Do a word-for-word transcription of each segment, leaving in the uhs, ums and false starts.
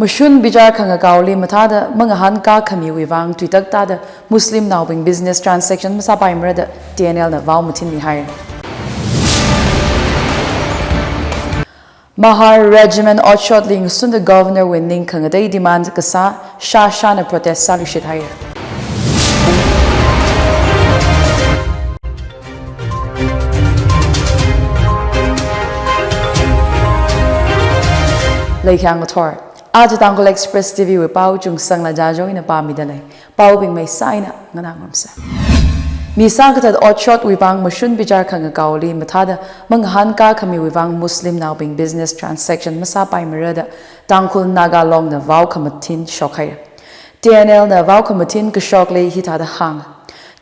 Mashun bichar khangakaoli mathāda mangahānkā khamiwui vang tuitak tāda Muslimnaobing business transaction masāpaimara da T N L na vao mathinmihaira. Mahar Regiment otshotli ngasunda Governor wui ning khangatei demand kasā shāshāna protest sāluishithaira. Leikhyang ngathor. Aja Tangkhul Express T V wui pao Chungsangla Jajo ina pāmida lei. Paobing maisā eina nganāngarumsa. Misā kathat otshotwui vang mashun bichar khangakaoli mathāda mangahānkā khamiwui vang Muslimnaobing business transaction masāpaimara da Tangkhul Naga Long na vao khamathin shokhaira. T N L na vao khamathin kashokli hithāda hānga.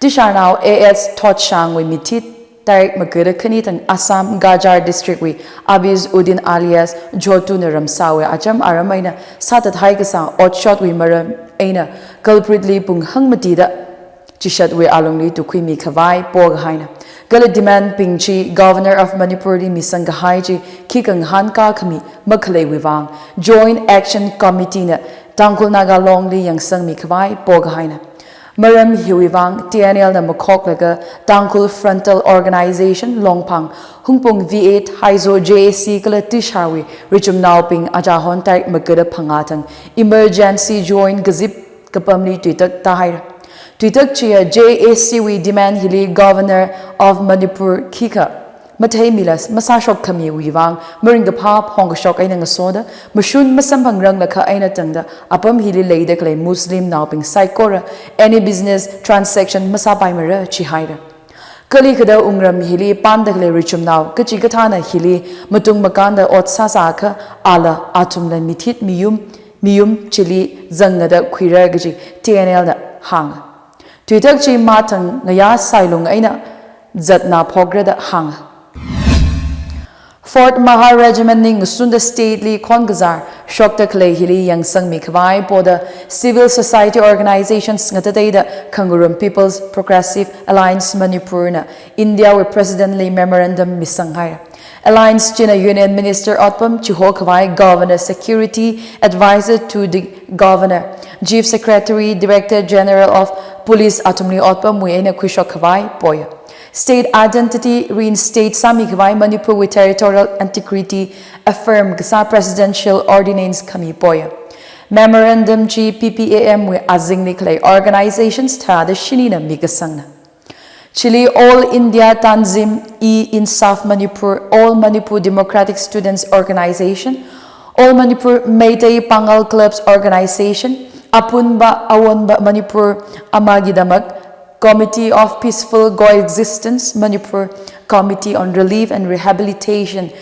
Tisharnao A S Thotshangwui mithit, tarik magada khani thang Assam Gajar District wui Abiz Uddin alias Jotuna ramsawui acham aram eina sāthathai kasā otshotwui maram eina culprit li pung hangmatida chishatwui alungli tukhuimi khavai pokahaina. Kala demand bing chi Governor of Manipur li misang kahai chi khikha ngahānkā khami makhaleiwui vang Joint Action Committee na Tangkhul Naga Long li yangsangmi khavai pokahaina. Maram hiwui vang T N L na makhoklaga Tangkhul Frontal Organization Longphang, Hungpung V eight Haizo J A C kala Tisharwui richumnaobing aja hon tarik magada phangā thang emergency joint kazip kapamli tuitak tāhaira. Tuitak chiya J A C wui demand hili Governor of Manipur khikha matheimila masāshok khamiwui vang maringkaphā phongkashok eina ngasoda mashun masamphangranglakha eina tangda apam hili leida khalei Muslimnaobing saikora any business transaction masāpaimara chihaira. Kali kada wungram hili pamda khalei richumnao kachikathāna hili matung makānda ot sāsākha ala athumla mithit miyum miyum chili zangngada khuira kaji T N L na hānga. Tuitak chi mathang ngayā sailung eina zatna phokra da hānga. Fourth Mahar Regiment ning ngasunda state li khon kazar shokta khalei hili yangsangmi khavai poda civil society organizations ngatateida khangarum People's Progressive Alliance Manipur na India wui President li memorandum misanghaira. Alliance china Union Minister otpam chiho khavai Governor, Security Advisor to the Governor, Chief Secretary, Director General of Police athumli otpamwui eina khuishok khavai poya. State identity reinstate sāmi khavai Manipur wui territorial integrity affirm kasā presidential ordinance khami poya. Memorandum chi P P A M wui azingli khalei organizations tharāda shinina mikasangna. Chili All India Tanzim-e-Insaf Manipur, All Manipur Democratic Students Organization, All Manipur Meitei Pangal Clubs Organization, Apunba Awonba Manipur Amagidamak, Committee of Peaceful Coexistence Manipur, Committee on Relief and Rehabilitation,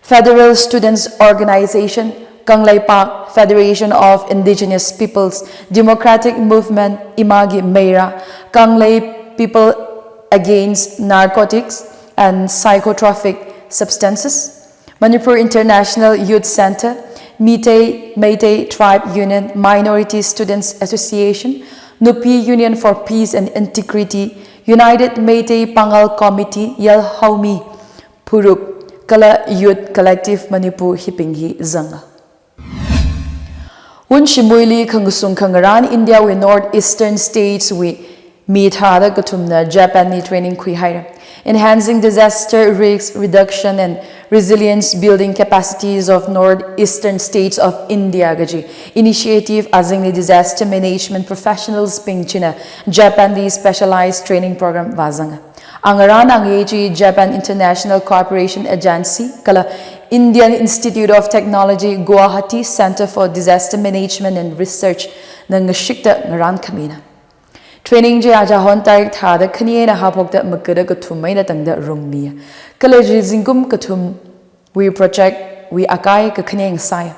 Federal Students Organization, Kangleipak Federation of Indigenous Peoples, Democratic Movement Imagi Meira, Kanglei People Against Narcotics and Psychotropic Substances, Manipur International Youth Centre, Meitei, Meitei Tribe Union, Minority Students Association, Nupi Union for Peace and Integrity, United Meitei Pangal Committee, Yalhaomi Phurup, kala Youth Collective Manipur hibing hi zanga. Wun shimuili khangasung khangarān India wui North Eastern States wui mi tharāda kathumna Japan li training khuihaira. Enhancing Disaster Risk Reduction and Resilience Building Capacities of North Eastern States of India kaji initiative azingli disaster management professionals bing china Japan li specialized training program vāzanga. Angarān angayei chi Japan International Cooperation Agency kala Indian Institute of Technology Guwahati Centre for Disaster Management and Research na ngashikta ngarān khamina. Training chi aja hon tarik tharāda khani eina haophokta magada kathum eina tangda rungmiya. Kala chi zingkum kathum wui project wui akai kakhaneng sai.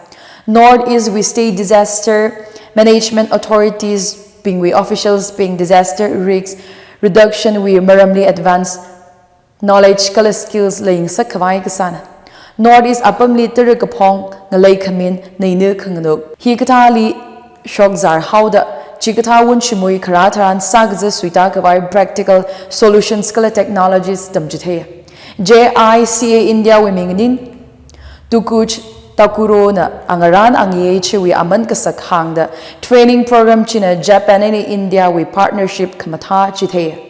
North East wui State Disaster Management Authorities bingwui officials bing disaster risk reduction wui maramli advance knowledge kala skills leingasak khavai kasāna. North East apamli tara kaphong ngalei khamin neina khanganuk hikathāli shokzar haoda, chikathā wun shimui kharā tharan sākazā suita khavai practical solutions kala technologies tamchithei. J I C A India wui mingning, Tukuj Takuro na angarān angayei chiwui aman kasak hāngda training program china Japan eina India wui partnership khamathā chithei.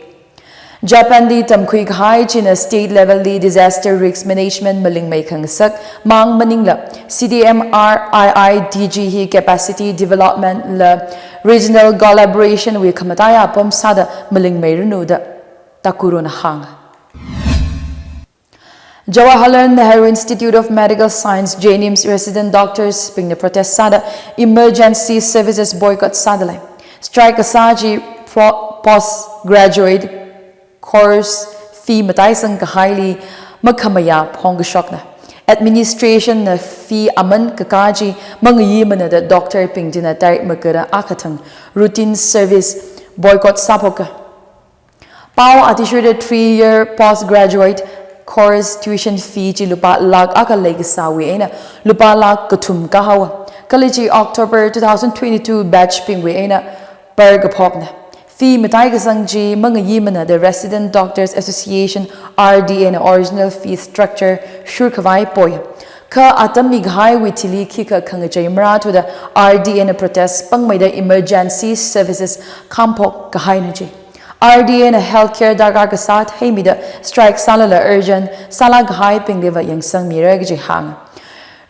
Japan li tamkhui kahai china state level li disaster risk management malingmei khangasak mang maningla C D M R I I D G hi capacity development la regional collaboration wui khamataiya pam sāda malingmei ranu da Takuro na hāng. Jawaharlal Nehru Institute of Medical Science, JNIMS resident doctors bingna protest sāda emergency services boycott sāda lei. Strike kasā chi pro- postgraduate course fee mataisang kahaili makhamayā phongkashokna. Administration na fee aman kakā chi mangayimana da doctor bing china tarik makada akhathang routine service boycott sāphoka. Pao athishurda three year postgraduate course tuition fee chi lupā lakh akha leikasāwui eina lupā lakh kathum kahaowa. Kala chi October two thousand twenty-two batch bingwui eina par kaphokna. Fee matai kasang chi mangayimana da Resident Doctors Association, R D A na original fee structure shurkhavai poi. Kha atam mikahaiwui thili khikha khangachei marāthuda R D A na protest pangmeida emergency services khamphok kahaina chi. R D A na healthcare darkar kasā theimida strike sālala urgent sālāk kahai bingli va yangsangmira kaji hāng.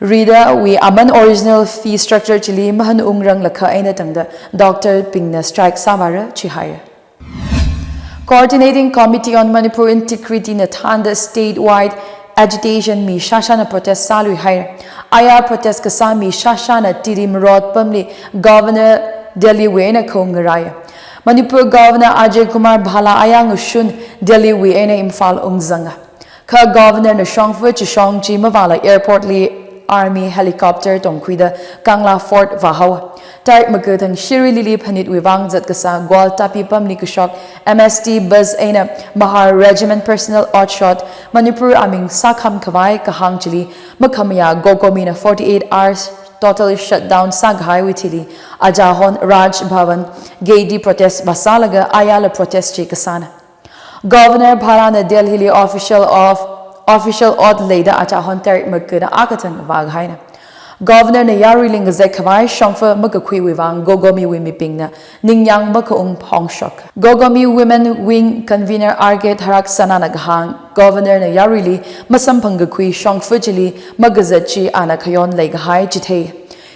Rida wui aman original fee structure chili mahanungrang lakha eina tangda doctor bingna strike sāvāra chihai. Coordinating Committee on Manipur Integrity na thānda statewide agitation mi shāshāna protest sālui hai. Aya protest kasā mi shāshāna Tidim Road pamli Governor Delhi wui eina khaung ngarai. Manipur Governor Ajay Kumar Bhalla aya ngashun Delhi wui eina Imphal ungzanga. Kha Governor na shongfa chishong chi mavāla airport li army helicopter tongkhuida Kangla Fort vāhaowa. Tarik makathang Shirui Lily phanit wui vang zat kasā Gwal Tapi pamli kashok M S T bus eina Mahar Regiment personnel outshot Manipur aming sākham khavai kahāng chili makhamayā COCOMI na forty-eight hours total shutdown sākahaiwui thili Ajahon Raj Bhavan gate li protest vāsālaga ayala protest chi kasāna. Governor Bhalla na Delhi li official of official ot leida Ajahon tarik makada akhathang vākahaina. Governor na yaruili ngazek khavai shongfa makakhuiwui vang COCOMI wui mibingna ningyāng makaung phongshok. COCOMI Women Wing Convener R K Tharaksana na kahāng, Governor na yaruili masamphang kakhui shongfa chili makazat chi ana khayon leikahai chithei.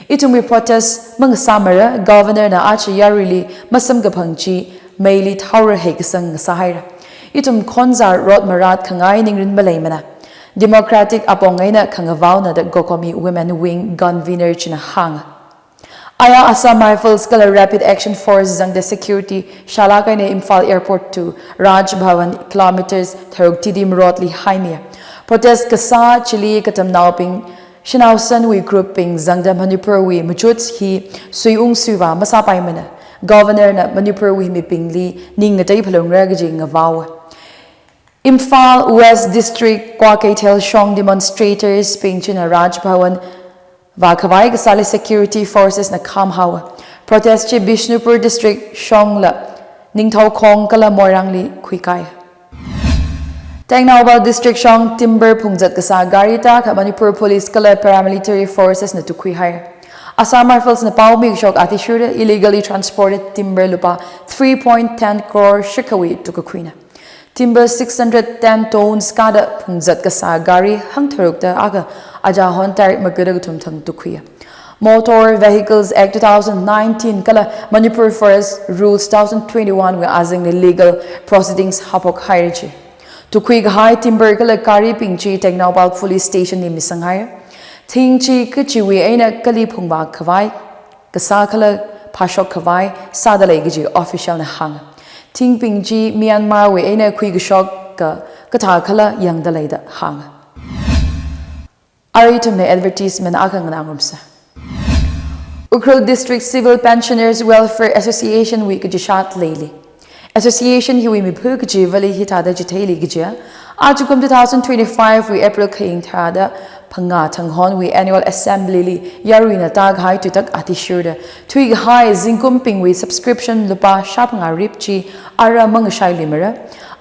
Ithumwui protest mangasāmara, Governor na achi yaruili masamkaphang chi meili thaora hei kasang ngasāhaira. Ithum khonzar rot marat khangai ningrin maleimana. Democratic apong eina khangavaona da COCOMI Women Wing Convener china hāng. Aya Assam Rifles kala Rapid Action Force zangda security shālāk eina Imphal Airport to Raj Bhavan kilometers tharuk Tidim Road li haimi. Protest kasā chili katamnaobing Shanao Sanwui group bing zangda Manipur wui machut hi suiung suivā masāpaimana. Governor na Manipur wui mibingli ning ngatei phalungra kaji ngavaowa. Imphal West District Kwakeithel shong demonstrators bing china Raj Bhavan vākhavai kasāli security forces na khamhaowa. Protest chi Bishnupur District shongla Ningthoukhong kala Moirang li khuikai. Tengnoupal District shong timber phungzat kasā gari ta kha Manipur Police kala paramilitary forces na tukhuihai. Assam Rifles na paomi kashok athishurda illegally transported timber lupā three point ten crore shikhawui tukakhuina. Timber six hundred ten tons kada phungzat kasā gari hangtharukta akha Ajahon tarik makada kathum thang tukhuiya. Motor Vehicles Act two thousand nineteen kala Manipur Forest Rules two thousand twenty-one wui azingli legal proceedings haphok haira chi. Tukhui kahai timber kala gari bing chi Tengnoupal Police Station li misang haira. Thing chi kachiwui eina kali phungvā khavai kasā kala phāshok khavai sāda lei kaji official na hāng. Thing bing chi Myanmar wui eina khui kashok ka kathā kala yangda lei da hāng. Arui ithumna advertisement akha nganā ngarumsa. Ukhrul District Civil Pensioners Welfare Association wui kachishat leili. Association hiwui miphu kachivali hithāda chitheili kajiya. Ajakum two thousand twenty-five wui April khaying tharāda phangā thanghonwui annual assembly li yaruina tākahai tuitak athishurda thuikahai zingkumbingwui subscription lupā shāphangā rip chi ara mangashailuimara.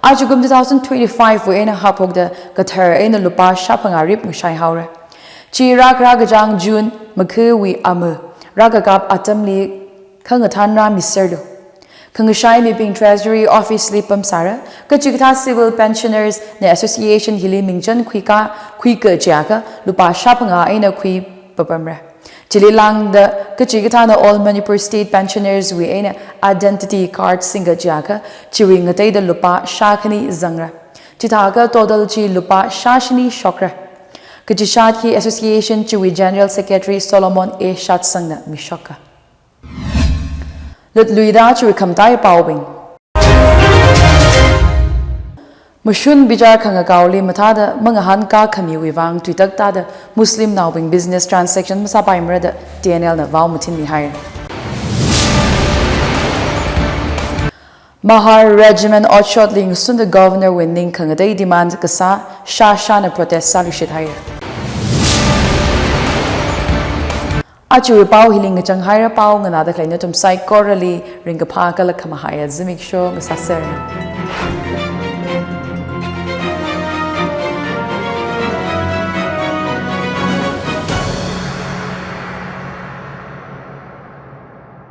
Ajakum two thousand twenty-five wui eina haphokda kathar eina lupā shāphangā rip ngashaihaora. Chi rākharā kachāng June makhuiwui ama, rākakap atamli khangathānrā miserlu. Khangashai mibing Treasury Office li pamsāra, kachikathā civil pensioners na association hili mingchan khuika, khuika chiakha lupā shāphangā eina khui papamra. Chili lāngda kachikathāna All Manipur State Pensioners wui eina identity card singka chiakha chiwui ngateida lupā shākhani zangra. Chithākha total chi lupā shāshini shokra. Kachishat hi association chiwui General Secretary Solomon A Shatsangna mishoka. Lutluida chiwui khamataiya paobing. Mashun bichar khangakaoli mathāda mangahānkā khamiwui vang tuitak tāda Muslimnaobing business transaction masāpaimara da T N L na vaomathinmihaira. Mahar Regiment otshotli ngasunda Governor wui ning khangatei demand kasā shāshāna protest sāluishithaira. Aja pao hili ngachanghaira, pao nganāda khalei nathum saikorali ringkaphā kala khamahaiya zimiksho ngasāseranu.